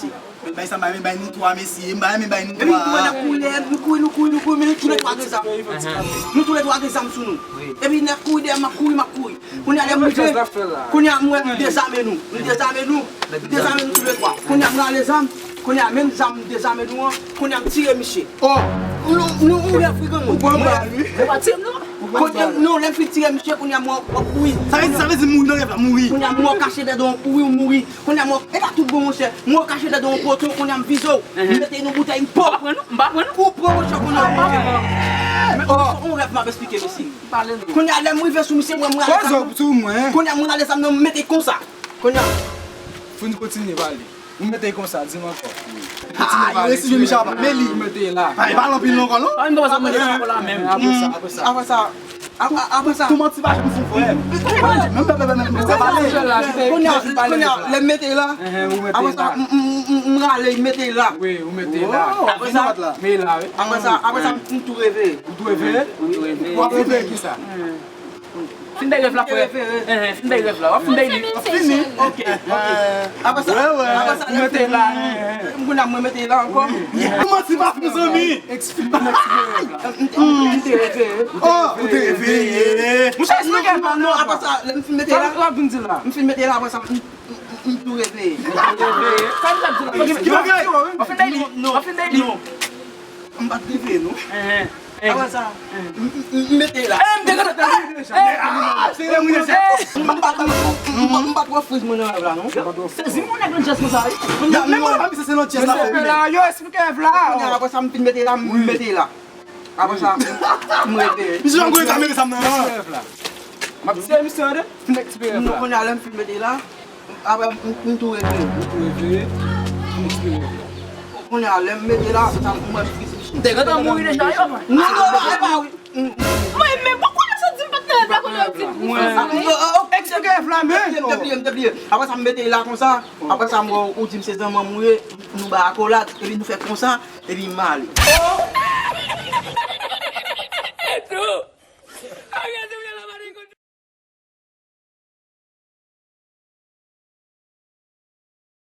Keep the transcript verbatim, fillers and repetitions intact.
mesye. Bay sa, bay, bay nou twa, mesye. M pa renmen bay nou twa. Epi nou kouri, nou kouri, nou kouri, nou kouri, men nou toulètwa gen zam. Nou toulètwa gen zam sou nou. Epi nèg kouri dèyè m, m ap kouri, m ap kouri. Kounye a lè m rive, kounye a m wè nou dezame nou. Nou dezame nou. Nou dezame nou toulètwa. Kounye a m rale zam. Kounye a menm zam m dezame nou an. Kounye a m tire misye. Oh! Nou, nou, ou rèv wi granmoun. Ou pran bal, wi. Ou pa tire m non. Kounye a, non, lè m fin tire misye, kounye a m wè w ap kouri. Sa vle di, sa vle di mouri nan rèv la, mouri. Kounye a m wè w kache dèyè yon pouri, ou mouri. Kounye a m wè, e pa tout bon, monchè. M wè w kache dèyè yon poto, kounye a m vize w. M mete yon boutèy, m pòp. M pa pran non, m pa pran non. Ou pran, monchè, kounye a. Men, oh, yon rèv m ap esplike, mesye. Kounye a, lè m rive sou misye, mwen, m rale zam nan. Kounye a, m rale zam nan, m mete konsa. Kounye a. Fò n kontinye pale. Ou mete konsa, di m ankò. Ha, yo resi jwe Michel ap men li. Ou mete la. Pa, e pa l anpil non ankò, non? Apre sa, apre sa. Apre sa, a, a, apre sa. Tou manti pa janm fon frè. Menm, menm, menm, menm, menm, sa pale. Kounye a, kounye a, lè m mete la. Apre sa, m, m, m, m, m rale, m mete la. Wi, ou mete la. Apre sa, men la, wi. Apre sa, apre sa, m tou reveye. Ou tou reveye? Ou tou reveye. W ap reveye kisa? Fin bay rèv la, frè. Fin bay rèv la. W ap fin bay li. W ap fini. Ok, ok. Apre sa, apre sa, ou mete la. M kounye a mwen mete la ankò. Ou manti pa fè zanmi. Eksplike, eksplike rèv la. M te reveye. Oh, ou te reveye. Monchè, eksplike rèv la. Non, non, apre sa, lè m fin mete la. Sa w ap vin di la? M fin mete la, apre sa, m, m, m, m tou reveye. Ou reveye. Sa w ap di la? W ap fin bay li. W ap fin bay li. M pa t reveye, non. Apre sa, m, m, m mete la. Eh, m te kontan. Ah, se lè mwen se. M pa t, m, m, m pa t wè friz mwen nan rèv la, non. Sezi mwen nèg nan jazz konsa, wi. Men mwen pa misye se nan jazz la fè. Yo, esplike rèv la. Kounye a, apre sa, m fin mete la, m mete la. Apre sa, m reveye. Misye janm konn sa mete sa m nan. Esplike rèv la. M ap tire misye an de. Fin eksplike rèv la. Non, kounye a, lè m fin mete la. Apre, m, m tou reveye. Ou tou reveye. Ou tou reveye. Kounye a, lè m mete la, sa m wè m fizye. M te gentan mouri deja, yo. Non, non, non, e pa wi. Mwen menm, pokwa lè w sot di m pa t nan rèv la, kounye a w di m pou fè sa, wi. Eksplike rèv la, men. M te bliye, m te bliye. Apre sa, m mete la konsa. Apre sa, m wè ou di m se zanmi m ou ye. Nou bay akolad, epi nou fè konsa, epi m ale.